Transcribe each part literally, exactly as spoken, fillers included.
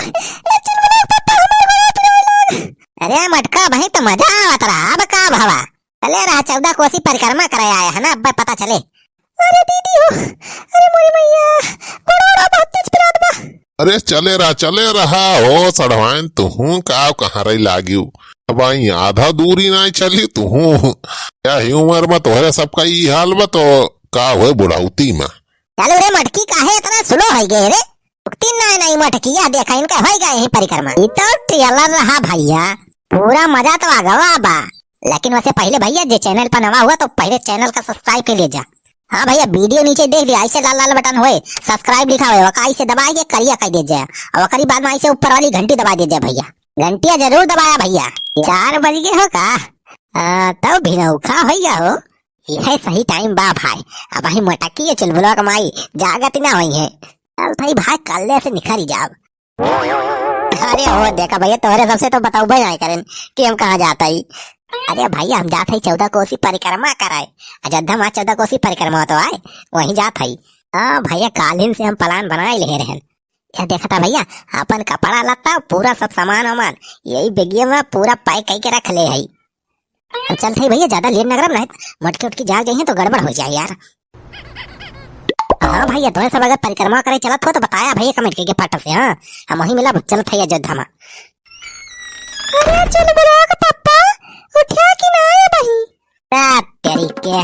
ए चुलबुला के पप्पा, हमार गोड़वा पिराए लाग। अरे मटका, अबहीं तो मजा आवत रहा, अब का भवा? चले रहा, चौदह कोसी परिक्रमा करे आए है ना, अब पता चले। अरे दीदी हो, अरे मोरी मैया, गोड़वा बहुत तेज पिरात बा। अरे चले रहा, चले रहा हो सड़वाइन, तुहूँ का कहाँ रही लागियो। अबहीं आधा दूरी नाहीं चली तुहूँ। या ही उमर में तोहरे सबका ई हाल बा तो का होए बुढ़ौती में। चलो रे मटकी, काहे इतना slow होइ गए रे? रुकती नाहीं, नाहीं मटकी, या देखा इनका होइ गए ही परिक्रमा। ई तो trailer रहा भइया, पूरा मजा तो आ गवा बा। लेकिन वैसे पहिले भइया जे channel पर नवा हुआ तो पहिले channel का subscribe कर लीजा। हाँ भइया, video नीचे देख लिया, ऐसे लाल लाल button होए, subscribe लिखा हुआ, ओका ऐसे दबाए के करिया कर दीजिए, और ओकरी बाद में ऐसे ऊपर वाली घंटी दबा दीजिए भइया, घंटिया जरूर दबाया भइया। चार बज गए हो का? आ, तब भिनौखा होइ गया हो, यह सही time बा भाई। अबहीं मटकी ये चुलबुलवा के माई जागत ना होई है। चल भाई, भाई कल्ले से निखरी जाब। अरे हो देखा भइया, तोहरे सबसे तो बतौबे नाहीं करेन कि हम कहाँ जात हई। अरे भइया, हम जात हई चौदह कोसी परिक्रमा कराए। अयोध्या में चौदह कोसी परिक्रमा तो आए, वहीं जात हई। हाँ भइया, कालिन से हम plan बनाए ले रहन। या देखा था भइया, अपन कपड़ा लत्ता पूरा सब सामान वामान यही बेगिया में पूरा pack करके रख ले हई। हम चलत हई भइया, ज्यादा late न करब, नाहीं मटकी उटकी जाग जाइए तो गड़बड़ होइ जाए यार। हाँ भइया, तोहरे सब अगर परिक्रमा करे चलत हो तो बताया भइया comment करके फट से, हाँ, हम वहीं मिलब, चलत हई अयोध्या में। अरे चुलबुलवा के पप्पा, उठ्या कि नाहीं अबहीं? आ, तेरी के,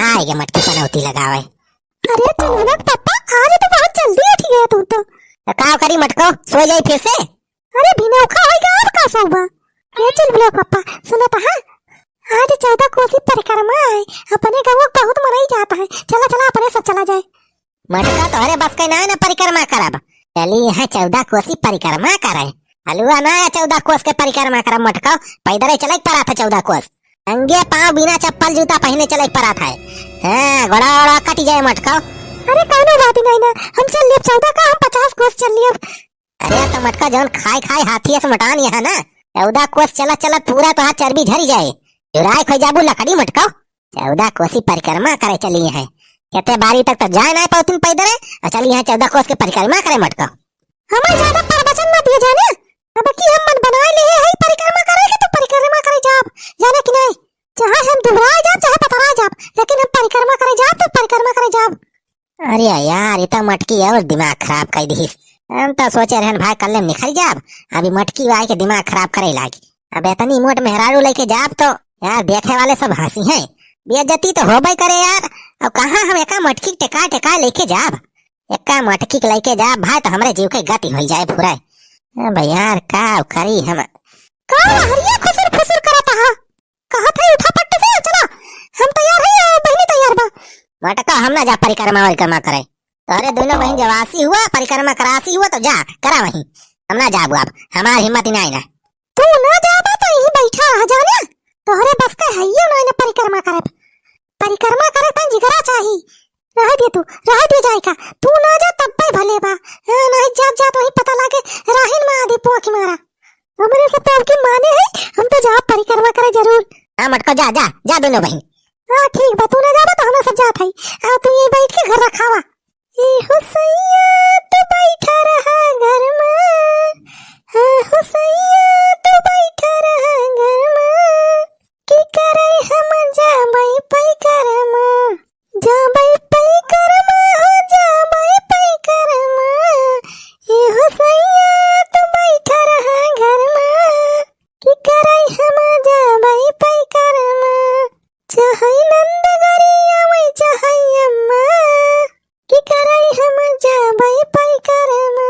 आए गे मटकी पनौती लगावे। अरे चुलबुलवा के पप्पा, आज तो बहुत जल्दी उठ गया तू तो। तो का करी मटको, सो जाई फिर से? अरे भिनौखा होइ गया, अब का सोबा? ए चुलबुलवा के पप्पा, सुना था, हाँ? आज चौदह कोसी परिक्रमा है, अपने गाँव बहुत मनाई जात है। चला, चला, अपने सब चला जाए। मटका, तोहरे बस के नाहीं ना परिक्रमा करब। चली यहाँ चौदह कोसी परिक्रमा करे। हलुआ ना है चौदह कोस के परिक्रमा करब मटका, पैदल ही चले के पड़त है चौदह कोस। नंगे पाँव बिना चप्पल जूता पहिने चले के पड़त है। हाँ, गोड़ा ओड़ा कटि जाए मटका। अरे कौनो बात नाहीं ना, हम चल लेब चौदह का, हम पचास कोस चल लेब। अरे तो मटका, जौन खाए खाए हाथी से मोटान यहाँ ना, चौदह कोस चलत चलत पूरा तोहार चर्बी झरी जाए, झुराए खोई जाबू लकड़ी मटका। चौदह कोसी परिक्रमा करे चली हैं। खेते बारी तक तो जाए नाहीं पावतिन पैदरे, आ चली हैं चौदह कोस के परिक्रमा करे मटका। हमें ज्यादा प्रवचन मत दिया जाए ना। अब की हम मन बनाए ले हैं परिक्रमा करे के, तो परिक्रमा करे जाब, जाना कि नाहीं? चाहे हम दुबराए जाब, चाहे पतराए जाब, लेकिन हम परिक्रमा करे जाब, तो परिक्रमा करे जाब। अरे यार, ई तो मटकी और दिमाग खराब कर दिहिस। हम तो सोचे रहन भाई कल्ले में निकल जाब, अभी मटकी आए के दिमाग खराब करे लागी। अब इतनी मोट मेहरारू लेके जाब तो यार देखे वाले सब हँसी हैं, बेइज्जती तो होबे करे यार। अब कहाँ हम एका मटकी टेका टेका लेके जाब, एका मटकी के लेके जाब भाई तो हमरे जीव के गति हो जाए पूरा। अब यार का करी हम। का हरिया खुसुर फुसुर करत हा? कहत है उठा पट्ट से, चला, हम तैयार है, बहिनी तैयार बा। मटका, हम ना जा परिक्रमा वरिक्रमा करे। तोहरे दोनों बहिन जवासी हुआ, परिक्रमा करासी हुआ तो जा, करा वहीं। हम ना जाबू अब, हमार हिम्मत ही नाहीं ना। तू ना जाबा तो यहीं बैठा रह जाना, तोहरे बस के हइयो नाहीं ना परिक्रमा करे। परिक्रमा करे तन जिगरा चाही। रह दे तू, रह दे जाए का। तू ना जा तब्बे भले बा। हाँ, नाहीं जात जात वहीं पता लागे राहिन में आदि पोंख मारा। हमरे से तो आपकी माने है, हम तो जाब परिक्रमा करे जरूर। हाँ मटको, जा, जा, जा दोनों बहिन। हाँ ठीक बा, तू ना जाबा तो हम सब जात हई। आ तू ये बैठ के घर रखावा। ए हो सैया तू बैठा रहा घर में, हाँ हो सैया तू बैठा रहा घर में, की करे हम जाबै परिक्रमा। जाबै परिक्रमा हो, जाबै परिक्रमा। ए हो सैया, तू बैठा रहा घर मा। की करै हम जाबै परिक्रमा। चाहै नंद गरी आवै, चाहै अम्मा। की करै हम जाबै परिक्रमा।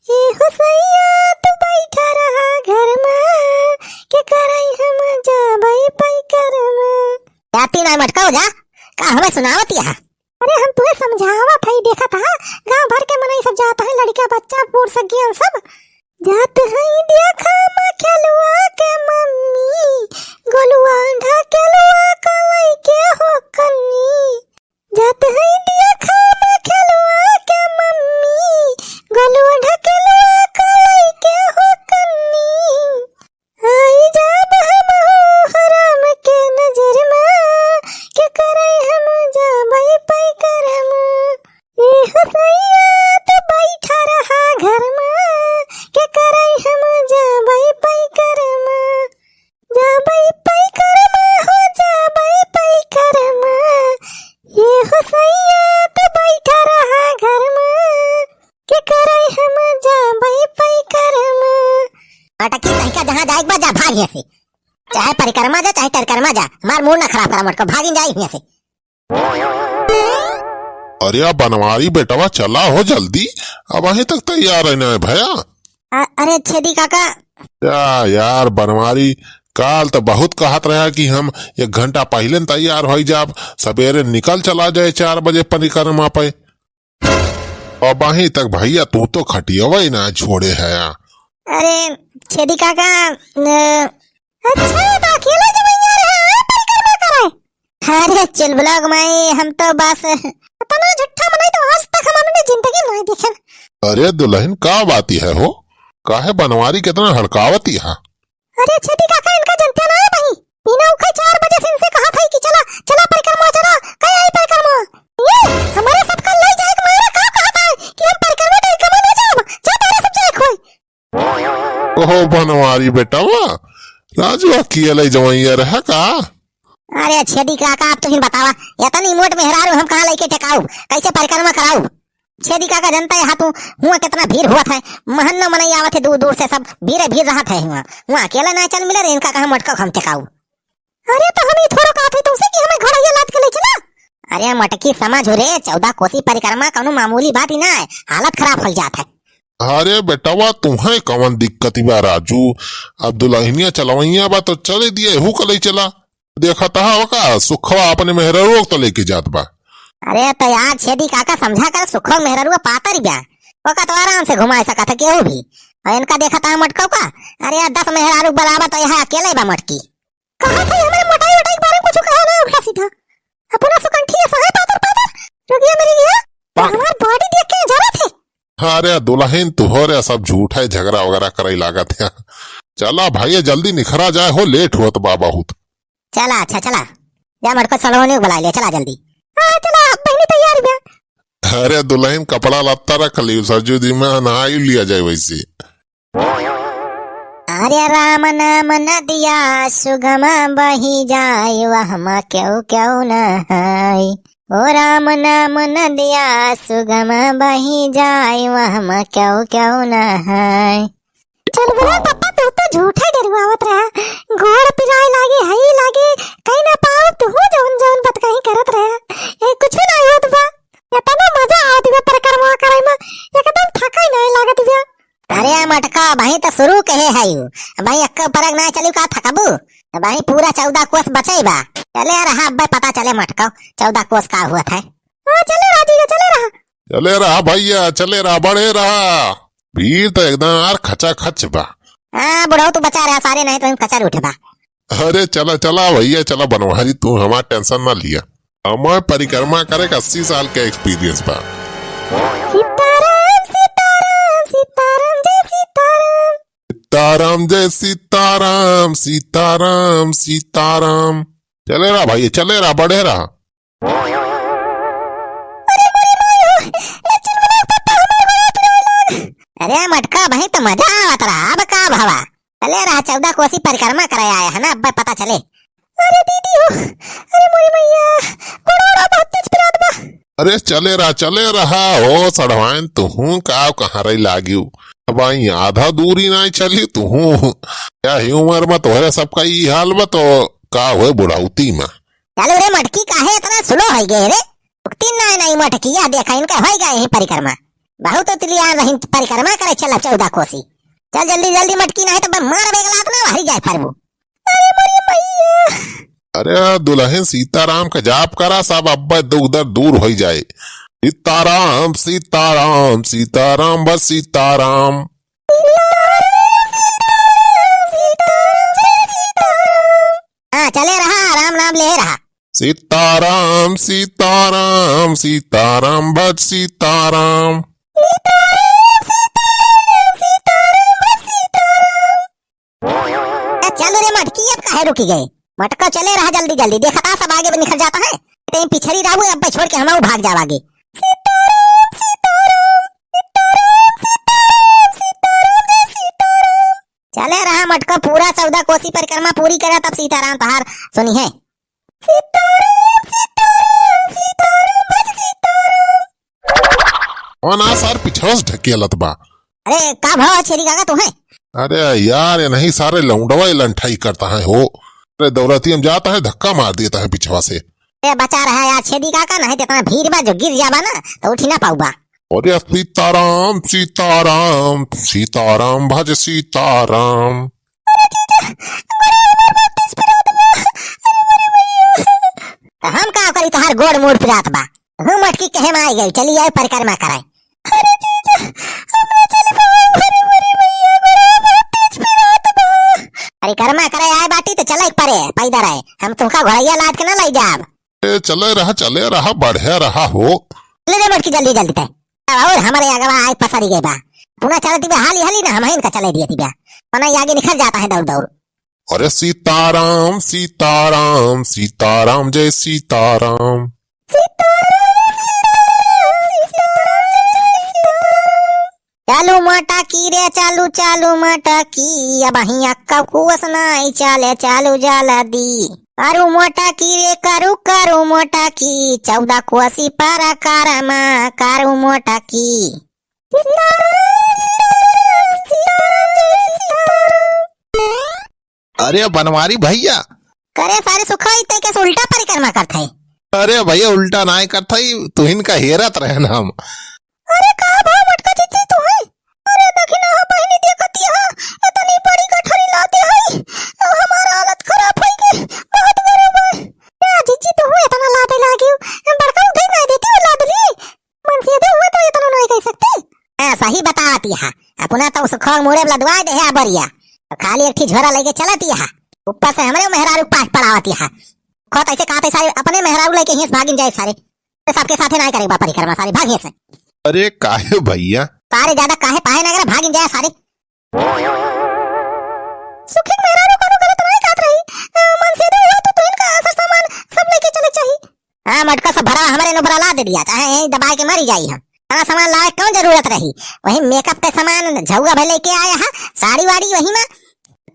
ए हो सैया, तू बैठा रहा घर मा। की करै हम जाबै परिक्रमा। जाती नाहीं मटकाओ जा, का हमें सुनावत यहाँ? अरे हम तुहे समझावत हई, देखत हा, गाँव भर के मनई सब जात है, लड़का बच्चा बूढ़ सगियन सब। जात है देखा मखेलुआ के मम्मी, गोलुआ ढकेलुआ का लइके हो कन्नी। जात है देखा मखेलुआ के मम्मी, गोलुआ ढकेलुआ का लइके हो कन्नी। आई जाब हमहू हराम के नजर मा, के करै हम जाबै परिक्रमा। ए हो सैया, तू बैठा रहा घर मा, के मटकी, तहिका जहाँ जाए के बा, जा, भाग यहाँ से। चाहे परिक्रमा जा, चाहे टरकरमा जा, हमार मूड ना खराब करा मटको, भागिन जाए यहाँ से। अरे आ बनवारी बेटवा, चला हो जल्दी, अबहीं तक तैयार है ना भया। अ-, अरे छेदी काका। या यार बनवारी, काल तो बहुत कहत रहा कि हम एक घंटा पहिले न तैयार होइ जाब, सबेरे निकल चला जाए चार बजे परिक्रमा पे। अबहीं तक भैया तू तो खटियवै ना छोड़े है। अरे छेदी काका, न, अच्छा, तो अकेले जवैया रहे हैं परिक्रमा करे? अरे चुलबुला क माई, हम तो बस इतना झूठा मनई तो आज तक हम अपने जिंदगी में नहीं देखे। अरे दुलहिन, का बाती है हो? काहे बनवारी कितना हड़कावती है? अरे छेदी काका, इनका जनते ना है भाई, बिना उखै चार बजे से इनसे कहा था कि चला, चला परिक्रमा चला, कहे आई परिक्रमा। ये हमारे सबका ले जाए के मारे का कहा था कि हम परिक्रमा, परिक्रमा ना जाब, जा तारे सब जाए खोई। ओहो बनवारी बेटवा, राजू अकेले जवैया रहा का? अरे छेदी काका, आप तुहिन बतावा, इतनी मोट मेहरारू हम कहाँ लेके टेकाऊ, कैसे परिक्रमा कराऊ? छेदी काका जनता है तू, हुआ कितना भीड़ हुआ था, महन्नो मनई आवत है दूर दूर से, सब भीड़े भीड़ रहत है हुआ, हुआ अकेला ना चल मिले रे, इनका कहाँ मटका हम टेकाऊ। अरे तो हम ई थोड़ो कहत है तुमसे कि हमें घोड़ैया लाद के ले चला। अरे मटकी समझ रे, चौदह कोसी परिक्रमा कौनो मामूली बात ही ना है, हालत खराब हो जात है। अरे बेटवा, तुम्हें कौन दिक्कत बा राजू? अब दुलहिनिया चलवैया बा तो चले दिए, हु कलई चला। देखत हव का, सुखवा अपने मेहररुओ के तो लेके जात बा। अरे तो यार छेदी काका समझा कर, सुखवा मेहररुआ पातर बा, ओका तो आराम से घुमाए सकत है केहू भी। और इनका देखत है मटकौ का, अरे यार दस मेहरारू बराबर तो यहाँ अकेले बा मटकी। कहा था हमारे मोटाई वोटाई के बारे में कुछ कहा ना उल्टा सीधा। अपना सुकंठी ऐसा है पातर पातर, रुगिया मेरी गया, तो हमार बॉडी देख के जरा थे। अरे दुलहिन, तोहरे सब झूठै झगड़ा वगैरह करै लागत है। चला भाई, जल्दी निखरा जाए हो, लेट होत बा बहुत। चला, अच्छा, चला। जा मटको सलोनी को बुला ले, चला जल्दी। हाँ, चला, बहिनी तैयार बा। अरे दुलहिन, कपड़ा लत्ता रख ली, सरजू जी में नहाई लिया जाए वैसे। अरे राम नाम नदिया सुगम बही जाए, वहमा केहू केहू नहाई। ओ राम नाम नदिया सुगम बही जाए, वहमा केहू केहू नहाई। चुलबुला पप्पा, तू तो झूठा डरुआवत रहा, गोड़ पिराए लागे, हई लागे, कहीं ना पाओ तू जौन जौन बात कहीं करत रहा, ये कुछ ना होत बा। इतना मजा आवत बा परिक्रमा करे में, एकदम थकाई नहीं लागत बा। अरे मटका, भाई तो शुरू कहे है यू, भाई अक्का परक ना चलू का थकबू, भाई पूरा चौदह कोस बचे बा। चले रहा, अब्बे पता चले मटका, चौदह कोस का हुआ था। हाँ, चले रहा जीजा, चले रहा। चले रहा भैया, चले रहा, बढ़े रहा। भीड़ तो एकदम यार खचा खच बा। हाँ बुढ़ऊ, तू बचा रहा सारे, नहीं तो हम कचर उठे बा। अरे चला, चला भैया, चला बनवारी, तू हमार टेंशन ना लिया। हमार परिक्रमा करे का अस्सी साल के एक्सपीरियंस बा। सीताराम, सीताराम, सीताराम, जय सीताराम। सीताराम, जय सीताराम, सीताराम, सीताराम। चले रहा भाई, चले रहा, बढ़े रहा। अरे मटका, भाई तो मजा आवत रहा, अब का भवा? चले रहा, चौदह कोसी परिक्रमा करे आए है ना, अब पता चले। अरे दीदी हो, अरे मोरी मैया, गोड़वा बहुत तेज पिरात बा। अरे चले रहा, चले रहा हो सड़वाइन, तुहूँ का कहाँ रही लागियो? अब आई आधा दूरी नाई चली तुहूँ। या ही उम्र में तोहरे सबका ई हाल बा तो का होए बुढ़ौती में? चलो रे मटकी, काहे इतना स्लो हो गए रे? उकती नाई नाई मटकी, या देखा इनका हो गए यही परिक्रमा। बहुत उतलियान रही परिक्रमा करे चला चौदह कोसी। चल जल्दी जल्दी मटकी, नहीं तो मार बेगलात ना बाहरी जाए फरबू। अरे मोरी मैया। अरे दुलहिन सीताराम का जाप करा, सब अब्बे दुख दर्द दूर होइ जाए। सीताराम, सीताराम, सीताराम, बस सीताराम। हाँ, चले रहा, राम नाम ले रहा। सीताराम, सीताराम, सीताराम, बस सीताराम। ए, चलो रे मटकी, अब काहे रुकी गए? मटका चले रहा जल्दी जल्दी, देखता सब आगे निकल जाता है। ते पिछड़ी रहू, अब छोड़ के हम भाग जावागे। चले रहा मटका, पूरा चौदह कोसी परिक्रमा पूरी करा, तब सीताराम तोहार सुनी है। कौन आ सार पिछवा से ढकेलत बा? अरे का भाव है छेरी काका तुम्हें? अरे यार, ये नहीं सारे लौंडवा ये लंठाई करता है हो। अरे दौलती हम जाता है, धक्का मार देता है पीछवा से। ए, बचा रहा यार छेदी काका, नहीं तो इतना भीड़ बा जो गिर जाबा ना तो उठी ना पाउबा। अरे सीताराम, सीताराम, सीताराम, भज सीताराम। तो हम का करी, तोहार गोड़ मोड़ पिरात बा। हूँ मटकी कहे में आई गई, चली आए परिक्रमा कराए। अरे जीजा, हम ना चल पावे, अरे मोरी मैया, गोड़वा बहुत तेज पिरात बा। परिक्रमा करे आए बाटी तो चले परे, पैदल आए। हम तुमका घोड़ैया लाद के ना ले जाब। ए, चले रहा, चले रहा, बढ़े रहा हो। ले ले मटकी जल्दी, जल्दी ते। और हमारे अगवा आए पसरी गए बा। पुना चलती बा हाली हाली ना, हम इनका चले दिए थी बा। वरना ये आगे निकल जाता है दौड़ दौड़। अरे सीताराम, सीताराम, सीताराम, जय सीताराम। चालू मोटकी रे, चालू, चालू मोटकी, अबहीं अक्का कोस नाई चाले, चालू जल्दी। करू मोटकी रे, करू, करू मोटकी, चौदह कोसी परिक्रमा, करू मोटकी। अरे बनवारी भैया। करे सारे सुखाई ते के उल्टा परिक्रमा करत है। अरे भैया उल्टा नाय करत है, तुहिन का हेरत रहन हम। अरे का भा मटका जीजी तू है? अरे देखी ना हो बहिनी देखत है, इतनी बड़ी गठरी लादे है, अब हमार हालत खराब होई गई, बहुत गरीब है। ए जीजी तू है इतना लादे लागी, बड़का उठे ना देती वो लादली। मनसेदे हुए तो इतना नहीं कह सकते। हाँ, सही बतावत यहा। अपना तो सुखो मुड़े लदवाए दे है अबरिया। तो खाली एक ठी झोरा लेके चलत यहा। ऊपर से हमरे मेहरारू पाठ पढ़ावत यहा। खो तो ऐसे कहते सारे अपने मेहरारू लेके हियस भागिन जाए सारे। तो सबके साथे ना करे बा परिक्रमा सारे भागिए से। अरे काहे भैया? सारे ज्यादा काहे पाए ना करे भागिन जाए सारे। सुखिन मेहरारू कोनो गलत नाई कहत रही। अ, मनसेदे हुआ तो तुहिन का असर सामान सब लेके चले चाही। हाँ, मटका सब भरा हमरे नो भरा ला दे दिया, चाहे यहीं दबाए के मरी जाई हम। इतना सामान लाए कौन जरूरत रही? वही मेकअप के सामान झउआ भर लेके आए हैं, साड़ी वाड़ी वही में,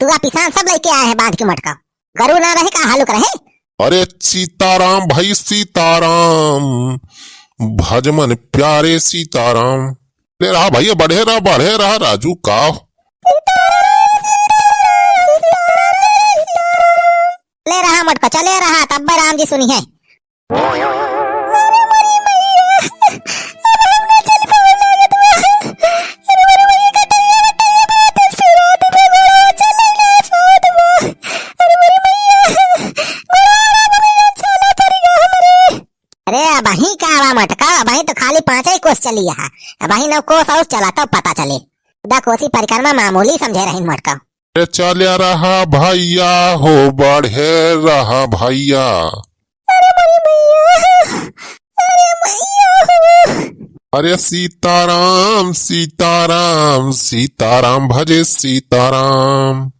तुआ पिसान सब लेके आए हैं बांध के मटका। गरु ना रहे का हालुक रहे? अरे सीताराम भाई सीताराम, भज मन प्यारे सीताराम। ले रहा भैया, बढ़े रहा, बढ़े रहा राजू का। ले रहा मटका, चले रहा, तब राम जी सुनी है। अरे अबहीं का बा मटका, अबहीं तो खाली पाँच ही कोस चली है, अबहीं नौ कोस और चला तब पता चले। दा कोसी परिक्रमा मामूली समझे रही मटका। अरे चल्या रहा भैया हो, बढ़े रहा भैया। अरे मोरी मैया, अरे मैया हो। अरे सीताराम, सीताराम, सीताराम भजे सीताराम।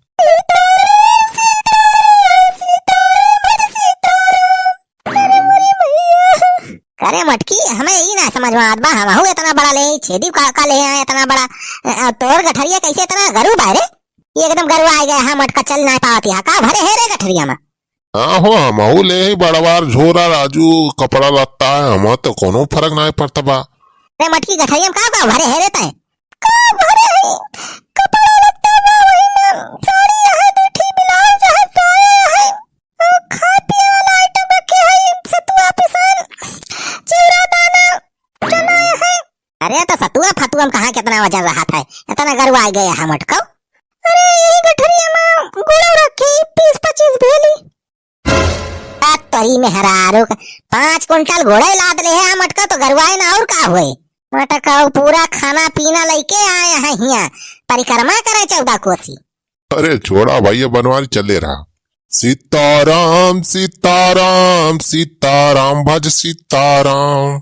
अरे मटकी, हमें ई ना समझ में आत बा, हमहू इतना बड़ा ले, छेदी का, का ले आए इतना बड़ा, अ, अ, तोर गठरिया कैसे इतना गरू बा रे? ये एकदम गरू आ गया, हाँ मटका चल ना पावत यहाँ, का भरे है रे गठरिया में? हाँ हो, हमहू ले ही बड़वार झोरा राजू, कपड़ा लत्ता है, हम तो कोनो फर्क ना पड़ता बा। रे मटकी गठरिया में का, का भरे है रे तै? का भरे है? कपड़ा लत्ता बा, वही में साड़ी है, दू ठी ब्लाउज है, टाई है। खाए पिए वाला आइटम रखे हई, सतुआ पिसान, चिउरा दाना, चना है। अरे तो सतुआ फतुआ में कहाँ कितना वजन रहत है, इतना गरुआ गए है मटको। अरे यही गठरिया में गुड़ रखी बीस पच्चीस भेली। आ तोरी मेहरारू का पाँच कुंटल गुड़े लाद ले है मटको तो गरुआए ना और का हुए। मटको पूरा खाना पीना लेके आए हैं हियाँ परिक्रमा करे चौदह कोसी। अरे छोड़ा भैया बनवारी चले रहा। सीताराम सीताराम सीताराम भज सीताराम।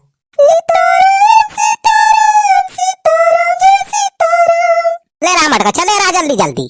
ले रहा मटका चले रहा जल्दी जल्दी।